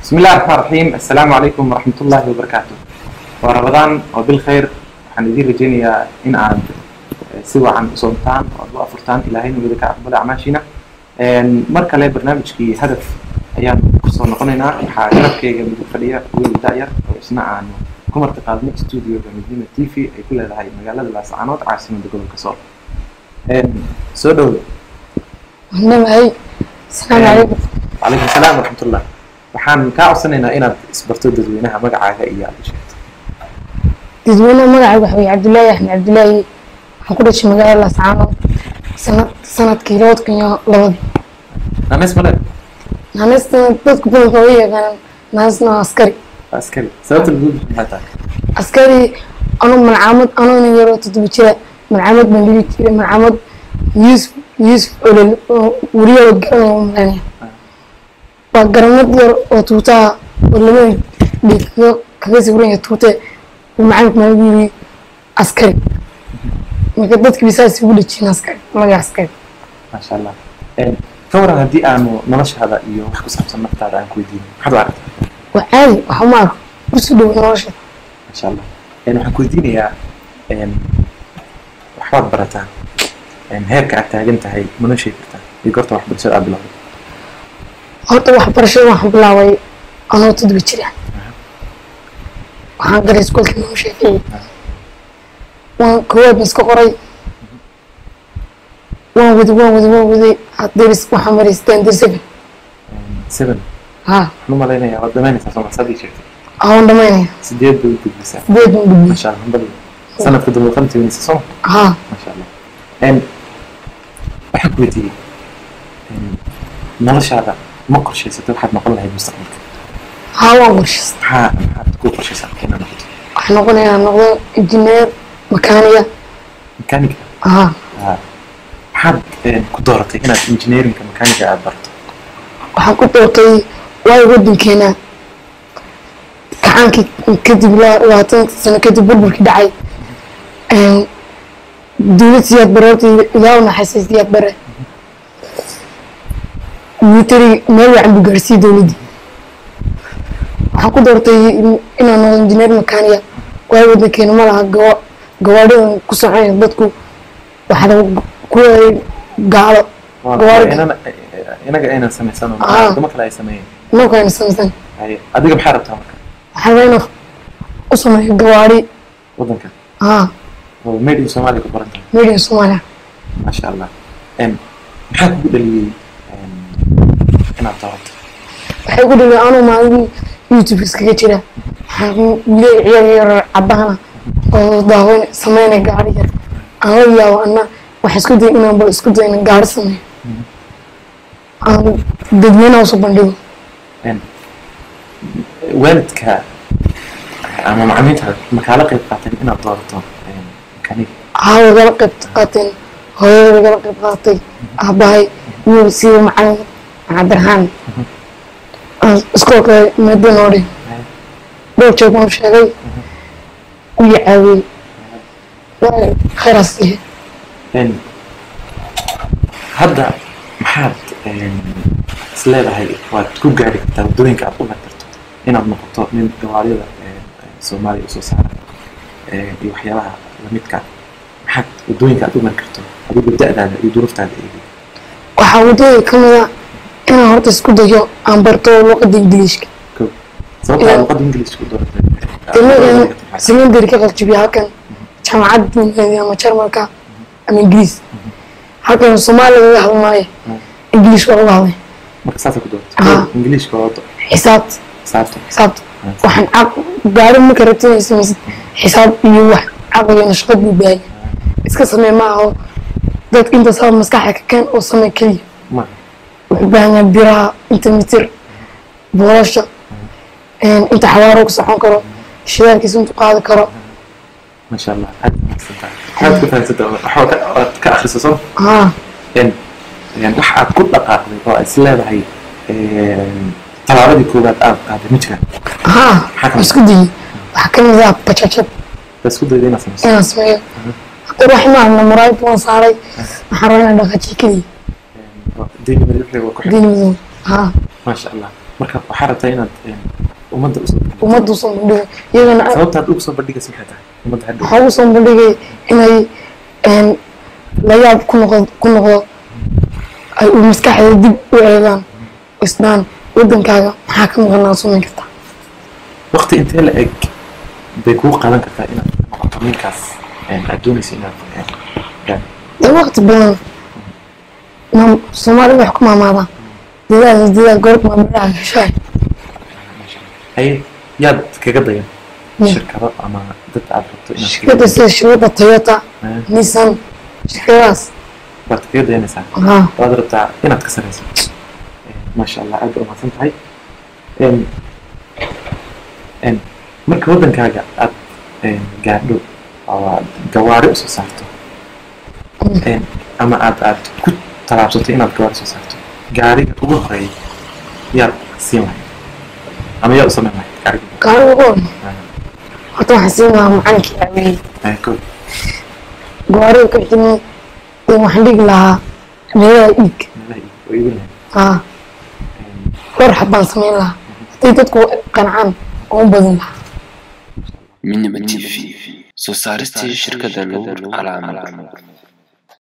بسم الله الرحمن الرحيم. السلام عليكم ورحمة الله وبركاته. Waa Ramadaan oo bil khayr. Waxaan idiin rajaynayaa in aad si wacan u soontaan oo aad u afurtaan, Ilaahayna wada ka aqbala acmaashiina. Mar kale barnaamijkii Hadaf ayaan kusoo noqonaynaa. Waxaa garabkayga midug fadhiya wiil da'yar oo isna aanu ku marti qaadnay studioga Midnimo TV ay ku leedahay magaalada Laascaanood, caasimadda gobolka Sool. Soo dhowo. Nabahay, asalaamu calaykum. Calaykum salaam waraxmatullah. Waxaan kaa codsanaynaa inaad isbarto dadweynaha, magacaaga iyo aad u sheegto. Dadweynaha, magacayga waxa weye Cabdullaahi Axmed Cabdullaahi. Waxaan ku dhashay magaalada Laascaanood sanadkii 2002-dii. Names male? Naanaysta dadku badanka way yaqaanaan, naanaysna waa Askari. Askari, sababta lagu bixi maxay tahay? Askari, anuu malcaamad, anuu nin yaroo 7 jira malcaamad baan dhigi jiray, malcaamad Yuusuf Olol oo weriya garanaya u malaynaya. Waa garamad yar oo tuutaha oo labada dhiig kaga sawiran yahay tuute uu macalinku noogu yiri Askari. Marka dadki bisaas ugu dhejiyeen Askari, magaca Askari. Maasha Allah. Ka waran haddii aanu noloshaada iyo wax ku saabsan naftaada aan ku weydiino, maxaad u aragtaa? Waa caadi, waxa uma arko, kusoo dhow nolosha. Maasha Allah. Waxaan ku weydiinayaa, waxbaad barataa, heerka aad taagan tahay mana sheegi kartaa iyo goorta waxbarashada aad bilowday? Horta waxbarashada waxaan bilaabay anoo 7 jira. Waxaan galay iskuolka Imaam Shaafici. Waan koowaad baan iska qoray, waan waday, waan waday, waan waday, haderis waxaan maray standard 7. 7? Ha. Waxaan u malaynayaa waad dhamaynaysaa, soo masaad ii sheegtay? Waan dhamaynaya. 8 bay u gudbisaa? 8 baan gudbiyey. Maasha Allah, hambali. Sanadka dambe qalin jebinaysa, soo? Ha. Maasha Allah. Waxaan ku weydiiyey, noloshaada ma qorshaysatay waxaad noqon lahayd mustaqbalka? Ha, waan qorshaystay. Maxaad ku qorshaysaa inaad noqoto? Waxaan noqonayaa noqdo injineer makaaniga. Mechanic? Ha. Ha. Maxaad ku dooratay inaad engineeringka mechaniga aad barato? Waxaan ku doortay waayo waddankeena kacaankii kadib, 20 sano kadib burburkii dhacay, dowlad Siyaad Bare, horta Ilaah u naxariistay Siyaad Bare, military meel wacan buu gaarsiiyey dowladdii. Waxaan ku doortay inaan noqdo injineer makaaniga waayo waddankeena ma laha gawaadhidan ku soconaya, dadku waxaa lagu ku gaalo Waa gawaari. Inaga aynan samaysan oo wadamo kale ay sameeyeen. Marka ayna samaysan. Haye, adiga maxaa rabtaa marka? Waxaan rabaa inaan u sameeyo gawaari waddanka ha oo made in Somalia ku qoran tahay. Made in Somalia. Maasha Allah. Maxaa kugu dhaliyey inaad doorato? Waxay ku dhigay anuu maalin YouTube iskaga jira, waxaan wiilal ciyaar yar caddaana oo daaweyn sameynaya gaari yar aan la yaabo. Anna waxaan isku dayay inaan bal isku dayo inaan gaari sameeyo, aan dadweynaha usoo bandhigo. Waalidka ama macallimiinta ma kaala qayb qaateen inaad doorato mechanic? Haa, wagala qayb qaateen. Hooyada wagala qayb qaatay, aabbahay wiil sida macalin Cabdiraxmaan aan iskoolka maada noo dhig dhowr jeer baan u sheegay, u caawiyey, waa khayraas siiye. Hadda maxaad is leedahay waad ku gaari kartaa waddooyinka aad u mari karto inaad noqoto nin gawaarida Soomaaliya usoo saara iyo waxyaabaha lamidka ah? Maxaad waddooyinka aad u mari karto adigoo da'daada iyo duruuftaada eegay? Waxaa waddooyinka ka mid ah inaan horta isku dayo aan barto luqadda Ingiliishka. Ko sababta aad luqadda Ingiliishka u dooratay? Ilmahan secondary ka qaljibiya halkan jaamacad buu aaday ama Jarmalka ama Ingiriis. Halkan Soomaaliya laga hadlaayo, Ingiliish waa laga hadlay. Marka saasa ku dooratay? Ah. Ingiliishka waa wado xisaabta. Xisaabta. Xisaabta. Waxaan gaari marka rabtid inay samaysid, xisaab iyo wax caqliga nashqad buu baahan yahay. Iska samee ma aho, dadka inta sabab maskaxda ka keen oo samee keliya. Ma Wuxuu u baahan yahay biraha inta mitir, boolasha inta xawaaro ku socon karo, shidaalkiisa intuu qaadi karo. Maasha Allah, aad wanaagsan tahay. Maxaad ku fahansantahay waxaa aad ka akhriso, soo? Haa. Wax aad ku dhaqaaqday oo aad is leedahay tallaabadii koowaad aad qaaday ma jiraan? Haa. Maxaa ka mid? Isku dayay, waxaa ka mid ah bajaajad. Baa isku dayday inaad samayso? Inaan sameeyo. Hadda wax ma ahna, muraayad waan saaray, waxaan rabaa inaan dhaqaajiyo keliya. Diini wixii waa ku xiran. Diin madow, haa. Maasha Allah. Marka waxaa rabtaa inaad ummadda usoo bandhigto. Ummadda usoo bandhigo iyagana. Sababta aad ugu soo bandhigaysa maxay tahay ummadda hadhow? Waxaa ugu soo bandhigay inay la yaab ku noqdo ay u maskaxda dib u eegaan, isdhaan wadankaaga maxaa ka maqanaa, samayn kartaa. Waqti intee la eg bay kugu qaadan kartaa inaad noqoto ninkaas aad doonayso inaad gaadho? Dee waqti badan Soomaalida wax ku maamaadaan, dadaal dadaal goor maamulaha heshaay. Maasha Allah. Haye, yaad kaga dayan shirkado ama dad aad rabto inaad kaga Shirkadda, sida shirkadda Toyota, Nissan, shirkadahaas. Baad kaga dayanaysaa? Haa. Waad rabtaa inaad ka sarayso. Maasha Allah, aad bay umahadsan tahay. Marka waddankaaga aad gaadho oo aad gawaari usoo saarto ama aad ku talaabsato inaad gawaari soo saarto, gaariga ugu horeeya yaad siin lahayd ama yaad u samayn lahayd gaariga? Gaariga ugu horreeya horta waxaan siin lahaa macalinkii caawiyey. Kow. Gawaariga ku xigna dee waxaan dhigi lahaa meelaha iibka. Meelaha iib oo iibin lahayd? Haa. Dhowr xab baan samayn lahaa, hadday dadku qancaan oo u badin lahaa. Midnimo TV, soo saaristii shirkadda Nuur Calaamad.